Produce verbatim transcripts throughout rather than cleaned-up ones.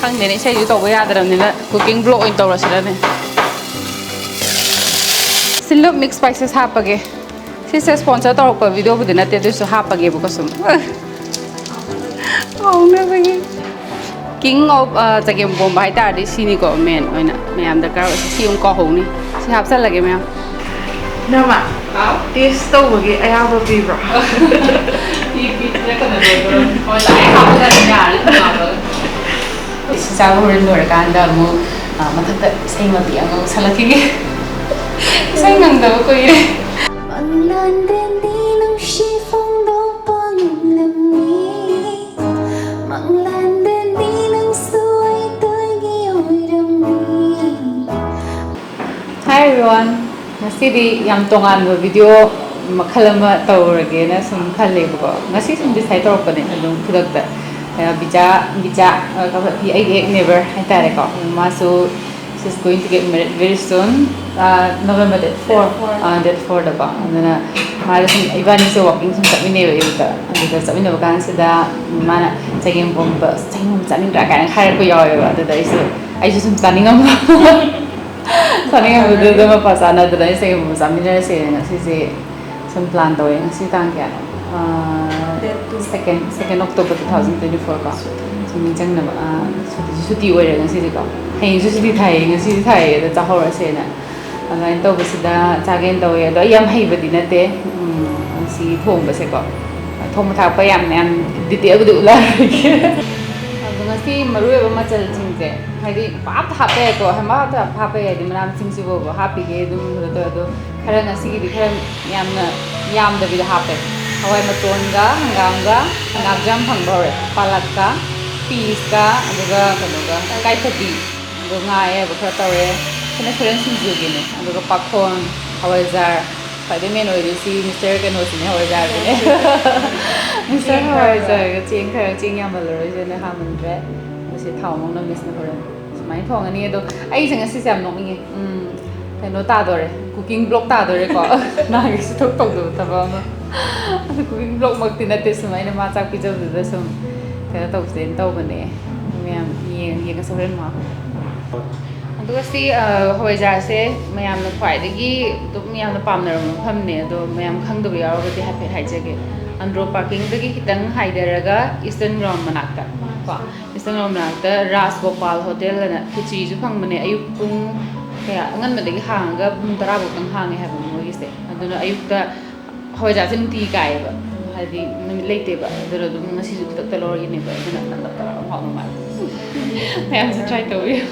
ꯈꯪꯗꯦꯅꯦ, ꯏꯁꯩꯁꯨ ꯇꯧꯕ ꯌꯥꯗ꯭ꯔꯕꯅꯤꯅ cooking vlog ꯑꯣꯏꯅ ꯇꯧꯔꯁꯤꯔꯅꯦ꯫ ꯁꯤꯜꯂꯨ, mix spices ꯍꯥꯞꯄꯒꯦ꯫ ꯁꯤꯁꯦ sponsor ꯇꯧꯔꯛꯄ videoꯕꯨꯗꯤ ꯅꯠꯇꯦ, ꯑꯗꯨꯏꯁꯨ ꯍꯥꯞꯄꯒꯦꯕꯀꯣ ꯁꯨꯝ꯫ ꯍꯥꯎꯅꯕꯒꯤ꯫ King of, ꯑ, ꯆꯒꯦꯝ ꯄꯣꯝꯕ ꯍꯥꯏꯇꯥꯔꯗꯤ ꯁꯤꯅꯤꯀꯣ main ꯑꯣꯏꯅ ꯃꯌꯥꯝ ꯗꯔꯀꯥꯔ ꯑꯣꯏꯁꯦ꯫ ꯁꯤ ꯑꯃꯨꯛ ꯀꯥꯎꯍꯧꯅꯤ꯫ ꯁꯤ ꯍꯥꯞꯆꯜꯂꯒꯦ ꯃꯌꯥꯝ꯫ ꯅꯃ, ꯍꯥꯎ? Taste ꯇꯧꯕꯒꯤ ꯑꯌꯥꯕ ꯄꯤꯕ꯭ꯔꯣ? ꯄꯤ, ꯄꯤ, ꯄꯤꯔꯛꯀꯅꯨ, ꯂꯣꯏꯗꯣꯔꯝꯅꯤ꯫ ꯍꯣꯏ, ꯂꯥꯛꯑꯦ, ꯍꯥꯞꯄꯒ ꯑꯗꯨꯝ ꯌꯥꯔꯅꯤ, ꯑꯗꯨꯝ ꯍꯥꯞꯄꯒ꯫ ꯁꯤ ꯆꯥꯕ ꯍꯣꯔꯦꯟ ꯂꯣꯏꯔꯀꯥꯟꯗ ꯑꯃꯨꯛ, ꯑ, ꯃꯊꯛꯇ ꯏꯁꯩ ꯃꯇꯦꯛ ꯑꯃ ꯁꯛꯂꯛꯈꯤꯒꯦ꯫ ꯏꯁꯩ ꯉꯪꯗꯕ ꯀꯨꯏꯔꯦ꯫ ꯃꯪꯂꯥꯟꯗꯗꯤ ꯅꯨꯡꯁꯤ ꯐꯣꯡꯗꯣꯛꯄ ꯉꯝꯂꯝꯃꯤ꯫ ꯃꯪꯂꯥꯟꯗꯗꯤ ꯅꯪꯁꯨ ꯑꯩꯇꯒꯤ ꯑꯣꯏꯔꯝꯃꯤ꯫ Hi everyone, ꯉꯁꯤꯗꯤ ꯌꯥꯝ ꯇꯣꯉꯥꯟꯕ video ꯃꯈꯜ ꯑꯃ ꯇꯧꯔꯒꯦꯅ ꯁꯨꯝ ꯈꯜꯂꯦꯕꯀꯣ꯫ ꯉꯁꯤ ꯁꯨꯝ decide ꯇꯧꯔꯛꯄꯅꯦ ꯑꯗꯨꯝ ꯈꯨꯗꯛꯇ꯫ ꯑ, ꯕꯤꯆꯥ, ꯕꯤꯆꯥ, ꯑ, ꯑꯩꯒꯤ ꯍꯦꯛ neighbour ꯍꯥꯏꯇꯥꯔꯦꯀꯣ꯫ ꯃꯥꯁꯨ she's going to get married very soon, ꯑ, November date four, ꯑ, date fourꯗꯀꯣ꯫ ꯑꯗꯨꯅ ꯃꯥꯗꯣ ꯁꯨꯝ ꯏꯕꯥꯅꯤꯁꯦ walking ꯁꯨꯝ ꯆꯠꯃꯤꯟꯅꯩꯕ ꯑꯌꯨꯛꯇ꯫ ꯑꯗꯨꯗ ꯆꯠꯃꯤꯟꯅꯕ ꯀꯥꯟꯁꯤꯗ ꯃꯥꯅ ꯆꯒꯦꯝ ꯄꯣꯝꯕ, "ꯆꯒꯦꯝ ꯄꯣꯝꯕ ꯆꯥꯅꯤꯡꯗ꯭ꯔꯥ?" ꯀꯥꯏꯅ ꯍꯥꯏꯔꯛꯄ ꯌꯥꯎꯋꯦꯕ꯫ ꯑꯗꯨꯗ ꯑꯩꯁꯨ, ꯑꯩꯁꯨ ꯁꯨꯝ ꯆꯥꯅꯤꯡꯉꯝꯕ꯫ ꯆꯥꯅꯤꯡꯉꯝꯕꯗꯨꯗ ꯃꯄꯥ ꯆꯥꯅꯗꯅ ꯑꯩ ꯆꯒꯦꯝ ꯄꯣꯝꯕ ꯆꯥꯃꯤꯟꯅꯔꯁꯦꯅ ꯉꯁꯤꯁꯦ ꯁꯨꯝ plan ꯇꯧꯋꯦ꯫ ꯉꯁꯤ ꯇꯥꯡ ꯀꯌꯥꯅꯣ? ꯑꯥ, Date two. Second, second October two thousand twenty-four ꯀꯣ꯫ ꯁꯨꯝ ꯅꯤꯡꯁꯤꯡꯅꯕ, ꯑꯥ, ꯁꯨꯇꯤꯁꯨ ꯁꯨꯇꯤ ꯑꯣꯏꯔꯦ ꯉꯁꯤꯗꯤꯀꯣ꯫ ꯍꯌꯦꯡꯁꯨ ꯁꯨꯇꯤ ꯊꯥꯏꯌꯦ, ꯉꯁꯤꯁꯨ ꯊꯥꯏꯌꯦ, ꯑꯗ ꯆꯥꯍꯧꯔꯁꯦꯅ꯫ ꯑꯗꯨꯃꯥꯏꯅ ꯇꯧꯕꯁꯤꯗ ꯆꯥꯒꯦꯅ ꯇꯧꯋꯦ꯫ ꯑꯗꯣ ꯑꯩ ꯌꯥꯝ ꯍꯩꯕꯗꯤ ꯅꯠꯇꯦ, ꯎꯝ, ꯁꯤ ꯊꯣꯡꯕꯁꯦꯀꯣ꯫ ꯊꯣꯡꯕ ꯊꯥꯛꯄ ꯌꯥꯝ, ꯌꯥꯝ detailꯕꯨꯗꯤ ꯎꯠꯂꯛꯑꯔꯣꯏꯒꯦ꯫ ꯑꯗꯣ ꯉꯁꯤ ꯃꯔꯨꯑꯣꯏꯕ ꯃꯆꯜꯁꯤꯡꯁꯦ, ꯍꯥꯏꯗꯤ ꯄꯥꯞꯇ ꯍꯥꯞꯄ ꯌꯥꯏꯀꯣ, ꯄꯥꯞꯇ ꯍꯥꯞꯄ ꯌꯥꯏꯗꯤ ꯃꯅꯥ ꯃꯁꯤꯡꯁꯤꯕꯨ ꯍꯥꯞꯄꯤꯒꯦ ꯑꯗꯨꯝ ꯀꯩꯅꯣ ꯇꯧꯋꯦ꯫ ꯑꯗꯣ ꯈꯔ ꯉꯁꯤꯒꯤꯗꯤ ꯈꯔ ꯌꯥꯝꯅ ꯌꯥꯝꯗꯕꯤꯗ ꯍꯥꯞꯄꯦ꯫ ꯍꯋꯥꯏ ꯃꯇꯣꯟꯒ ꯍꯪꯒꯥꯝꯒ ꯍꯪꯒꯥꯝꯁꯨ ꯌꯥꯝ ꯐꯪꯕ ꯍꯧꯔꯦ, ꯄꯥꯂꯛꯀ ꯄꯤꯁꯀ ꯑꯗꯨꯒ ꯀꯩꯅꯣꯒ ꯏꯀꯥꯏꯊꯕꯤ, ꯑꯗꯣ ꯉꯥ ꯑꯌꯥꯏꯕ ꯈꯔ ꯇꯧꯔꯦ꯫ ꯁꯤꯅ ꯈꯔ ꯁꯤꯡꯖꯨꯒꯤꯅꯦ꯫ ꯑꯗꯨꯒ ꯄꯥꯈꯣꯟ, ꯍꯋꯥꯏꯖꯥꯔ, ꯈ꯭ꯋꯥꯏꯗꯩ main ꯑꯣꯏꯔꯤꯁꯤ Mister ꯀꯩꯅꯣꯁꯤꯅꯦ, ꯍꯋꯥꯏꯖꯥꯔꯁꯤꯅꯦ꯫ Mister ꯆꯦꯡ ꯈꯔꯒ꯫ ꯍꯋꯥꯏꯖꯥꯔꯒ ꯆꯦꯡ ꯈꯔ, ꯆꯦꯡ ꯌꯥꯝꯃꯜꯂꯔꯣꯏꯁꯦꯅ ꯍꯥꯝꯃꯟꯗ꯭ꯔꯦ꯫ ꯃꯁꯤ ꯊꯥꯎ ꯑꯃꯨꯛ ꯅꯝꯃꯤꯁꯤꯅ ꯍꯣꯔꯦꯟ ꯁꯨꯃꯥꯏꯅ ꯊꯣꯡꯉꯅꯤ꯫ ꯑꯗꯣ ꯑꯩꯁꯦ ꯉꯁꯤꯁꯦ ꯌꯥꯝ ꯅꯣꯛꯅꯤꯡꯉꯦ꯫ ꯎꯝ, ꯀꯩꯅꯣ ꯇꯥꯗꯣꯔꯦ, cooking vlog ꯇꯥꯗꯣꯔꯦꯀꯣ꯫ ꯅꯍꯥꯟꯒꯤ ꯁꯨꯡꯇꯧ ꯇꯧꯗꯕ ꯊꯕꯛ ꯑꯃ꯫ ꯑꯗꯨ cooking vlogꯃꯛꯇꯤ ꯅꯠꯇꯦ, ꯁꯨꯝ ꯑꯩꯅ ꯃꯥ ꯆꯥꯛ ꯄꯤꯖꯕꯗꯨꯗ ꯁꯨꯝ ꯀꯩꯅꯣ ꯇꯧꯁꯦꯅ ꯇꯧꯕꯅꯦ꯫ ꯃꯌꯥꯝ ꯌꯦꯡ-, ꯌꯦꯡꯉꯁꯦ ꯍꯣꯔꯦꯟ ꯃꯥ꯫ ꯑꯗꯨꯒ ꯁꯤ, ꯑ, ꯍꯋꯥꯏꯖꯥꯔꯁꯦ ꯃꯌꯥꯝꯅ ꯈ꯭ꯋꯥꯏꯗꯒꯤ ꯑꯗꯨꯝ ꯌꯥꯝꯅ ꯄꯥꯝꯅꯔꯕ ꯃꯐꯝꯅꯦ, ꯑꯗꯣ ꯃꯌꯥꯝ ꯈꯪꯗꯕ ꯌꯥꯎꯔꯒꯗꯤ ꯍꯥꯏꯐꯦꯠ ꯍꯥꯏꯖꯒꯦ꯫ ꯑꯟꯗ꯭ꯔꯣ ꯄꯥꯔꯀꯤꯡꯗꯒꯤ ꯈꯤꯇꯪ ꯍꯥꯏꯊꯔꯒ ꯏꯁꯇꯔꯟ ꯒ꯭ꯔꯥꯎꯟ ꯃꯅꯥꯛꯇ ꯀꯣ, ꯏꯁꯇꯔꯟ ꯒ꯭ꯔꯥꯎꯟ ꯃꯅꯥꯛꯇ ꯔꯥꯖ ꯒꯣꯄꯥꯜ ꯍꯣꯇꯦꯜ ꯑꯅ ꯈꯦꯆ꯭ꯔꯤꯁꯨ ꯐꯪꯕꯅꯦ꯫ ꯑꯌꯨꯛ ꯄꯨꯡ ꯀꯌꯥ ꯑꯉꯟꯕꯗꯒꯤ ꯍꯥꯡꯉꯒ ꯄꯨꯡ ꯇꯔꯥ ꯐꯥꯎꯇꯪ ꯍꯥꯡꯉꯦ ꯍꯥꯏꯕꯅꯦ ꯃꯣꯏꯒꯤꯁꯦ꯫ ꯑꯗꯨꯅ ꯑꯌꯨꯛꯇ ꯍꯋꯥꯏꯖꯥꯔꯁꯦ ꯅꯨꯡꯇꯤꯒꯤ ꯀꯥꯏꯌꯦꯕ, ꯍꯥꯏꯗꯤ ꯅꯨꯃꯤꯠ ꯂꯩꯇꯦꯕ꯫ ꯑꯗꯨꯅ ꯑꯗꯨꯝ ꯉꯁꯤꯁꯨ ꯈꯨꯗꯛꯇ ꯂꯧꯔꯛꯏꯅꯦꯕ꯫ ꯑꯗꯨꯅ ꯅꯞ ꯅꯞ ꯇꯧꯔꯒ ꯍꯥꯎꯗꯧ ꯃꯥꯜꯂꯦ꯫ ꯃꯌꯥꯝꯁꯨ try ꯇꯧꯕꯤꯌꯨ꯫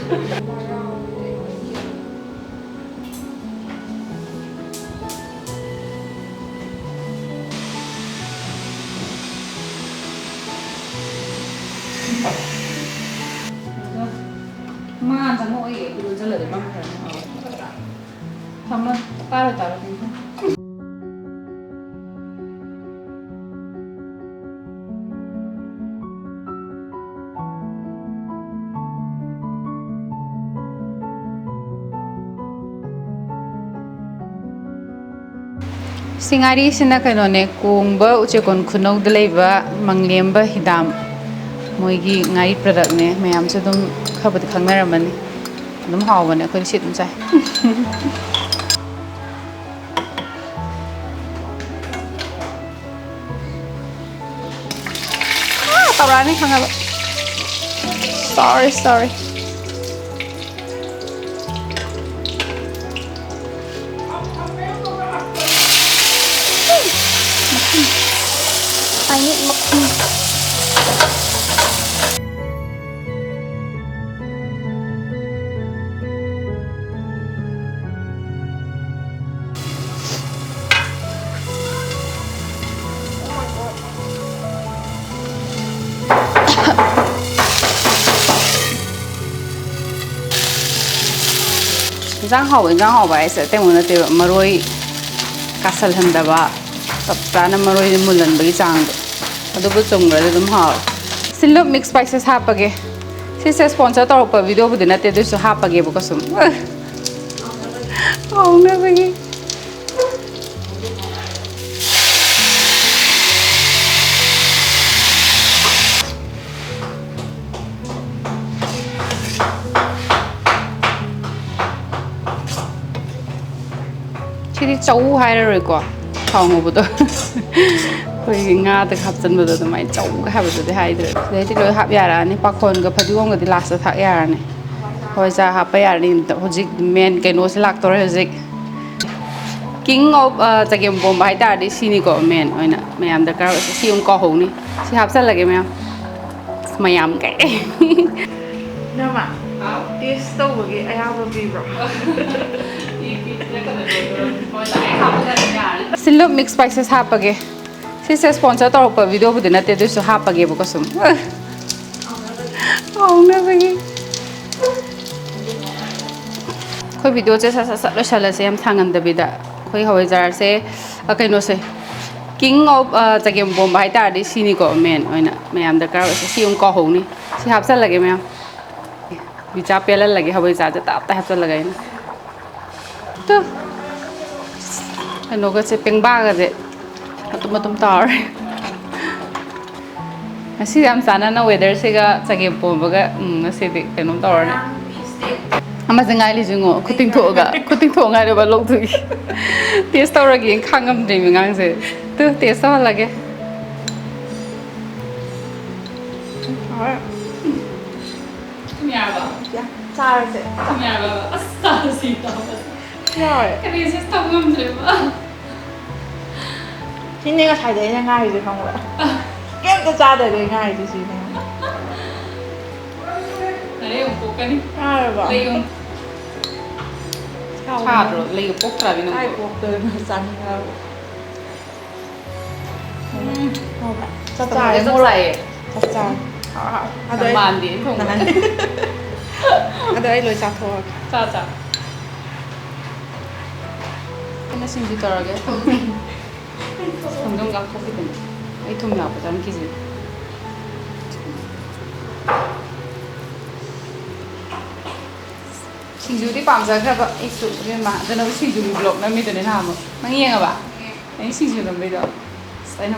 ꯃꯥ ꯆꯪꯉꯛꯑꯣꯏꯌꯦ, ꯏꯔꯨꯖꯜꯂꯗꯤ ꯃꯝꯈ꯭ꯔꯅꯤ꯫ ꯊꯝꯃꯣ꯫ ꯇꯥꯔꯣ, ꯇꯥꯔꯣ, ꯊꯝꯃꯣ꯫ ꯁꯤ ꯉꯥꯔꯤꯁꯤꯅ ꯀꯩꯅꯣꯅꯦ, ꯀꯣꯡꯕ ꯎꯆꯦꯛꯀꯣꯟ ꯈꯨꯅꯧꯗ ꯂꯩꯕ ꯃꯪꯂꯦꯝꯕ ꯍꯤꯗꯥꯝ, ꯃꯣꯏꯒꯤ ꯉꯥꯔꯤ productꯅꯦ꯫ ꯃꯌꯥꯝꯁꯨ ꯑꯗꯨꯝ ꯈꯔꯕꯨꯗꯤ ꯈꯪꯅꯔꯝꯃꯅꯤ꯫ ꯑꯗꯨꯝ ꯍꯥꯎꯕꯅꯦ, ꯑꯩꯈꯣꯏꯗꯤ ꯁꯤ ꯑꯗꯨꯝ ꯆꯥꯏ꯫ ꯑꯥ, ꯇꯧꯔꯛꯑꯅꯤ ꯈꯪꯉꯕ꯫ Sorry, sorry. I need ꯃꯈꯨꯝ꯫ ꯏꯟꯖꯥꯡ ꯍꯥꯎꯕ, ꯏꯟꯖꯥꯡ ꯍꯥꯎꯕ ꯍꯥꯏꯁꯦ ꯑꯇꯩ ꯅꯠꯇꯦꯕ, ꯃꯔꯣꯏ ꯀꯥꯁꯜꯍꯟꯗꯕ, ꯆꯞ ꯆꯥꯅ ꯃꯔꯣꯏꯁꯦ ꯃꯨꯜꯍꯟꯕꯒꯤ ꯆꯥꯡꯗꯣ, ꯑꯗꯨꯕꯨ ꯆꯨꯝꯈ꯭ꯔꯗꯤ ꯑꯗꯨꯝ ꯍꯥꯎꯔꯦ꯫ ꯁꯤꯜꯂꯨ mix spices ꯍꯥꯞꯄꯒꯦ꯫ ꯁꯤꯁꯦ sponsor ꯇꯧꯔꯛꯄ videoꯕꯨꯗꯤ ꯅꯠꯇꯦ, ꯑꯗꯨꯏꯁꯨ ꯍꯥꯞꯄꯒꯦꯕꯀꯣ ꯁꯨꯝ꯫ ꯍꯥꯎꯅꯕꯒꯤ꯫ ꯆꯧ ꯍꯥꯏꯔꯔꯣꯏꯀꯣ, ꯊꯥꯎ ꯉꯧꯕꯗꯣ꯫ ꯑꯩꯈꯣꯏꯒꯤ ꯉꯥꯗꯒ ꯍꯥꯞꯆꯟꯕꯗꯣ ꯑꯗꯨꯃꯥꯏꯅ ꯆꯧꯒ ꯍꯥꯏꯕꯗꯨꯗꯤ ꯍꯥꯏꯗ꯭ꯔꯦ꯫ ꯁꯤꯗꯩꯗꯤ ꯂꯣꯏ ꯍꯥꯞ ꯌꯥꯔꯛꯑꯅꯤ, ꯄꯥꯈꯣꯟꯒ ꯐꯗꯤꯒꯣꯝꯒꯗꯤ ꯂꯥꯁꯇ ꯊꯥꯛ ꯌꯥꯔꯅꯤ꯫ ꯍꯣꯏ, ꯆꯥ ꯍꯥꯞꯄ ꯌꯥꯔꯅꯤ꯫ ꯍꯧꯖꯤꯛ ꯃꯦꯟ ꯀꯩꯅꯣꯁꯦ ꯂꯥꯛꯇꯧꯔꯦ ꯍꯧꯖꯤꯛ꯫ King of, ꯑ, ꯆꯒꯦꯝ ꯄꯣꯝꯕ ꯍꯥꯏꯇꯥꯔꯗꯤ ꯁꯤꯅꯤꯀꯣ ꯃꯦꯟ ꯑꯣꯏꯅ ꯃꯌꯥꯝ ꯗꯔꯀꯥꯔ ꯑꯣꯏꯁꯦ꯫ ꯁꯤ ꯑꯃꯨꯛ ꯀꯥꯎꯍꯧꯅꯤ꯫ ꯁꯤ ꯍꯥꯞꯆꯜꯂꯒꯦ ꯃꯌꯥꯝ꯫ ꯃꯌꯥꯝ ꯀꯩ꯫ ꯅꯃ, ꯇꯦꯁ ꯇꯧꯕꯒꯤ ꯑꯌꯥꯕ ꯄꯤꯕ꯭ꯔꯣ? ꯁꯤꯜꯂꯨ, mix spices ꯍꯥꯞꯄꯒꯦ꯫ ꯁꯤꯁꯦ sponsor ꯇꯧꯔꯛꯄ videoꯕꯨꯗꯤ ꯅꯠꯇꯦ, ꯑꯗꯨꯏꯁꯨ ꯍꯥꯞꯄꯒꯦꯕꯀꯣ ꯁꯨꯝ꯫ ꯍꯥꯎꯅꯕꯒꯤ꯫ ꯑꯩꯈꯣꯏ videoꯁꯦ ꯁꯠ ꯁꯠ ꯁꯠ ꯂꯣꯏꯁꯜꯂꯁꯦ, ꯌꯥꯝ ꯁꯥꯡꯍꯟꯗꯕꯤꯗ꯫ ꯑꯩꯈꯣꯏ ꯍꯋꯥꯏꯖꯥꯔꯁꯦ, ꯑ, ꯀꯩꯅꯣꯁꯦ, King of, ꯑ, ꯆꯒꯦꯝ ꯄꯣꯝꯕ ꯍꯥꯏꯇꯥꯔꯗꯤ ꯁꯤꯅꯤꯀꯣ ꯃꯦꯟ ꯑꯣꯏꯅ ꯃꯌꯥꯝ ꯗꯔꯀꯥꯔ ꯑꯣꯏꯁꯦ꯫ ꯁꯤ ꯑꯃꯨꯛ ꯀꯥꯎꯍꯧꯅꯤ꯫ ꯁꯤ ꯍꯥꯞꯆꯜꯂꯒꯦ ꯃꯌꯥꯝ꯫ ꯃꯤꯆꯥ ꯄꯦꯜꯍꯜꯂꯒꯦ, ꯍꯋꯥꯏꯖꯥꯔꯁꯦ ꯇꯞ ꯇꯥꯏ ꯍꯥꯞꯆꯜꯂꯒ ꯑꯩꯅ꯫ ꯇꯨ꯫ ꯀꯩꯅꯣꯒꯁꯦ, ꯄꯦꯡꯕꯥꯒꯁꯦ ꯃꯇꯨꯝ ꯃꯇꯨꯝ ꯇꯥꯔꯦ꯫ ꯉꯁꯤꯗꯤ ꯌꯥꯝ ꯆꯥꯟꯅꯅ weatherꯁꯤꯒ ꯆꯒꯦꯝ ꯄꯣꯝꯕꯒ, ꯎꯝ, ꯉꯁꯤꯗꯤ ꯀꯩꯅꯣꯝ ꯇꯧꯔꯅꯤ꯫ ꯑꯃꯁꯦ ꯉꯥꯏꯔꯤꯁꯦ ꯌꯦꯡꯉꯣ, ꯈꯨꯠ ꯇꯤꯡꯊꯣꯛꯑꯒ, ꯈꯨꯠ ꯇꯤꯡꯊꯣꯛꯑ ꯉꯥꯏꯔꯕ ꯂꯣꯛꯇꯨꯒꯤ꯫ Taste ꯇꯧꯔꯒꯦꯅ ꯈꯥꯡꯉꯝꯗ꯭ꯔꯤꯃꯤ ꯑꯉꯥꯡꯁꯦ꯫ Two, taste ꯇꯧꯍꯜꯂꯒꯦ꯫ ꯍꯣꯏ꯫ ꯊꯨꯝ ꯌꯥꯔꯕ? ꯌꯥ-, ꯆꯥꯔꯁꯦ꯫ ꯊꯨꯝ ꯌꯥꯔꯕ? ꯑꯁ, ꯆꯥꯔꯁꯤ ꯇꯧꯕ꯫ ꯌꯥꯔꯦ꯫ ꯀꯔꯤꯁꯨ ꯇꯧ ꯉꯝꯗ꯭ꯔꯦꯕ꯫ ꯁꯤꯅꯦ ꯉꯁꯥꯏꯗꯩ ꯑꯩꯅ ꯉꯥꯏꯔꯤꯁꯦ, ꯈꯪꯕ꯭ꯔꯥ? ꯀꯩꯝꯇ ꯆꯥꯗꯕꯤ ꯉꯥꯏꯔꯤꯁꯦ ꯁꯤꯅꯦ꯫ ꯅꯔꯩ ꯑꯃꯨꯛ ꯄꯣꯛꯀꯅꯤ꯫ ꯆꯥꯔꯕꯣ? ꯂꯩ ꯑꯃꯨꯛ ꯁꯥꯗ꯭ꯔꯣ? ꯂꯩꯒ ꯄꯣꯛꯇ꯭ꯔꯕꯤ ꯅꯪꯕꯣ? ꯀꯥꯏ ꯄꯣꯛꯇꯣꯏꯅꯣ? ꯆꯥꯅꯤꯡꯉꯕ? ꯎꯝ꯫ ꯍꯥꯎꯕ꯭ꯔꯥ? ꯆꯞ ꯆꯥꯔꯦ, ꯆꯞ ꯃꯣꯔꯣꯛ꯫ ꯆꯥꯏꯌꯦ꯫ ꯆꯞ ꯆꯥꯔꯦ꯫ ꯑꯗꯣ ꯑꯩ ꯃꯥꯟꯗꯦ, ꯑꯩꯅ ꯊꯣꯡꯕ꯫ ꯅꯍꯥꯟ-, ꯑꯗꯣ ꯑꯩ ꯂꯣꯏ ꯆꯥꯊꯣꯛꯑꯒꯦ꯫ ꯆꯥ, ꯆꯥ꯫ ꯑꯩꯅ ꯁꯤꯡꯖꯨ ꯇꯧꯔꯒꯦ꯫ ꯊꯨꯝꯗꯣ ꯑꯃꯨꯛ ꯌꯥꯛꯊꯣꯛꯈꯤꯗꯅ꯫ ꯑꯩ ꯊꯨꯝ ꯌꯥꯛꯄ ꯆꯥꯅꯤꯡꯗꯦ꯫ ꯁꯤꯡꯖꯨꯗꯤ ꯄꯥꯝꯖꯈ꯭ꯔꯕ ꯑꯩꯁꯨ, ꯏꯕꯦꯝꯃ꯫ ꯑꯗꯨꯅꯕꯨ ꯁꯤꯡꯖꯨꯒꯤ vlog ꯅꯝꯃꯤꯗꯨꯅꯦ ꯅꯍꯥꯟꯃꯨꯛ꯫ ꯅꯪ ꯌꯦꯡꯉꯕ? ꯌꯦꯡꯉꯦ꯫ ꯑꯩ ꯁꯤꯡꯖꯨ ꯅꯝꯕꯩꯗꯣ꯫ ꯑꯁ, ꯑꯩꯅ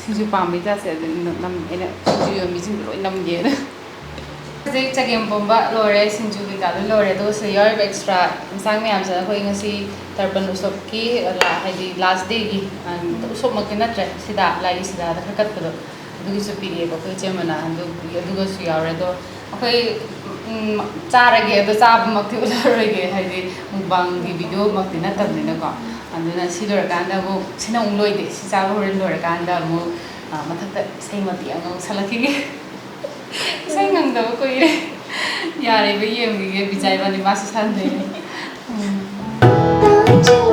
ꯁꯤꯡꯖꯨ ꯄꯥꯝꯕꯩ ꯖꯥꯠꯁꯦ ꯑꯗꯨ ꯅꯝ-, ꯑꯩꯅ ꯁꯤꯡꯖꯨ ꯌꯣꯟꯕꯤꯁꯤꯡꯗꯣ ꯂꯣꯏ ꯅꯝꯒꯦꯅ꯫ ꯍꯧꯖꯤꯛ ꯆꯒꯦꯝ ꯄꯣꯝꯕ ꯂꯣꯏꯔꯦ, ꯁꯤꯡꯖꯨ ꯀꯩꯀꯥ ꯂꯣꯏ ꯂꯣꯏꯔꯦ, ꯑꯗꯨꯒ ꯁꯤꯗ ꯌꯥꯎꯔꯤꯕ ꯑꯦꯛꯁꯇ꯭ꯔꯥ ꯏꯟꯁꯥꯡ ꯃꯌꯥꯝꯁꯤꯅ ꯑꯩꯈꯣꯏ ꯉꯁꯤ ꯇꯔꯄꯟ ꯎꯁꯣꯞꯀꯤ, ꯂꯥ-, ꯍꯥꯏꯗꯤ ꯂꯥꯁ ꯗꯦꯒꯤ, ꯎꯁꯣꯞꯃꯛꯇꯤ ꯅꯠꯇ꯭ꯔꯦ, ꯁꯤꯗ ꯂꯥꯏꯒꯤ ꯁꯤꯗꯥꯗ ꯈꯔ ꯀꯠꯄꯗꯣ, ꯑꯗꯨꯒꯤꯁꯨ ꯄꯤꯔꯛꯑꯦꯕ ꯑꯩꯈꯣꯏ ꯏꯆꯦ ꯑꯃꯅ, ꯑꯗꯨ, ꯑꯗꯨꯒꯁꯨ ꯌꯥꯎꯔꯦ꯫ ꯑꯗꯣ ꯑꯩꯈꯣꯏ, ꯎꯝ, ꯆꯥꯔꯒꯦ, ꯑꯗꯣ ꯆꯥꯕꯃꯛꯇꯤ ꯎꯠꯂꯔꯣꯏꯒꯦ, ꯍꯥꯏꯗꯤ ꯃꯨꯛꯕꯥꯡꯒꯤ ꯚꯤꯗꯤꯑꯣꯃꯛꯇꯤ ꯅꯠꯇꯕꯅꯤꯅꯀꯣ꯫ ꯑꯗꯨꯅ ꯁꯤ ꯂꯣꯏꯔꯀꯥꯟꯗ ꯑꯃꯨꯛ, ꯁꯤꯅ ꯑꯃꯨꯛ ꯂꯣꯏꯗꯦ, ꯁꯤ ꯆꯥꯕ ꯍꯣꯔꯦꯟ ꯂꯣꯏꯔꯀꯥꯟꯗ ꯑꯃꯨꯛ, ꯑ, ꯃꯊꯛꯇ ꯏꯁꯩ ꯃꯇꯦꯛ ꯑꯃ ꯑꯃꯨꯛ ꯁꯛꯂꯛꯈꯤꯒꯦ꯫ ꯏꯁꯩ ꯉꯪꯗꯕ ꯀꯨꯏꯔꯦ꯫ ꯌꯥꯔꯤꯕ ꯌꯦꯡꯈꯤꯒꯦ, ꯕꯤꯖꯥꯏ ꯏꯕꯥꯅꯤ ꯃꯥꯁꯨ ꯁꯥꯟꯗꯣꯏꯅꯦ꯫ ꯎꯝ꯫